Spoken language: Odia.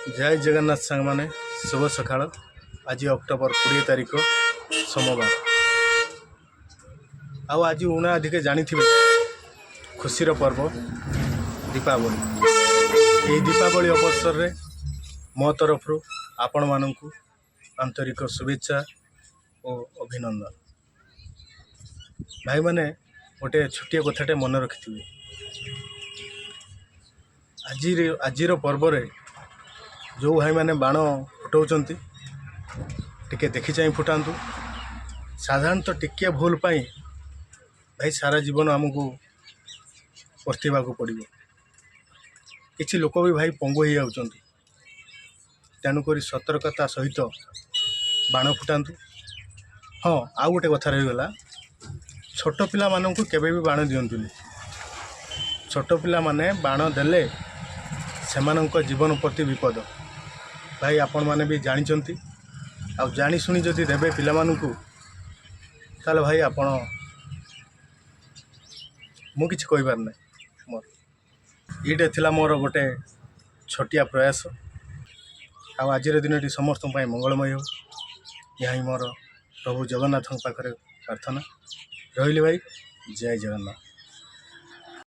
ଜୟ ଜଗନ୍ନାଥ ସାଙ୍ଗମାନେ, ଶୁଭ ସକାଳ। ଆଜି ଅକ୍ଟୋବର 20 ତାରିଖ, ସୋମବାର। ଆଉ ଆଜି ଉଣା ଅଧିକେ ଜାଣିଥିବେ, ଖୁସିର ପର୍ବ ଦୀପାବଳି। ଏହି ଦୀପାବଳି ଅବସରରେ ମୋ ତରଫରୁ ଆପଣମାନଙ୍କୁ ଆନ୍ତରିକ ଶୁଭେଚ୍ଛା ଓ ଅଭିନନ୍ଦନ। ଭାଇମାନେ, ଗୋଟେ ଛୋଟିଆ କଥାଟେ ମନେ ରଖିଥିବେ। ଆଜିର ପର୍ବରେ ଯେଉଁ ଭାଇମାନେ ବାଣ ଫୁଟାଉଛନ୍ତି, ଟିକେ ଦେଖି ଚାହିଁ ଫୁଟାନ୍ତୁ। ସାଧାରଣତଃ ଟିକିଏ ଭୁଲ ପାଇଁ ଭାଇ ସାରା ଜୀବନ ଆମକୁ ପସ୍ତେଇବାକୁ ପଡ଼ିବ। କିଛି ଲୋକ ବି ଭାଇ ପଙ୍ଗୁ ହେଇଯାଉଛନ୍ତି। ତେଣୁକରି ସତର୍କତା ସହିତ ବାଣ ଫୁଟାନ୍ତୁ। ହଁ, ଆଉ ଗୋଟେ କଥା ରହିଗଲା। ଛୋଟ ପିଲାମାନଙ୍କୁ କେବେ ବି ବାଣ ଦିଅନ୍ତୁନି। ଛୋଟ ପିଲାମାନେ ବାଣ ଦେଲେ ସେମାନଙ୍କ ଜୀବନ ପ୍ରତି ବିପଦ। ଭାଇ, ଆପଣମାନେ ବି ଜାଣିଛନ୍ତି। ଆଉ ଜାଣିଶୁଣି ଯଦି ଦେବେ ପିଲାମାନଙ୍କୁ, ତାହେଲେ ଭାଇ ଆପଣ, ମୁଁ କିଛି କହିବାର ନାହିଁ ମୋର। ଏଇଟା ଥିଲା ମୋର ଗୋଟେ ଛୋଟିଆ ପ୍ରୟାସ। ଆଉ ଆଜିର ଦିନଟି ସମସ୍ତଙ୍କ ପାଇଁ ମଙ୍ଗଳମୟ ହେଉ, ଏହା ହିଁ ମୋର ପ୍ରଭୁ ଜଗନ୍ନାଥଙ୍କ ପାଖରେ ପ୍ରାର୍ଥନା। ରହିଲି ଭାଇ, ଜୟ ଜଗନ୍ନାଥ।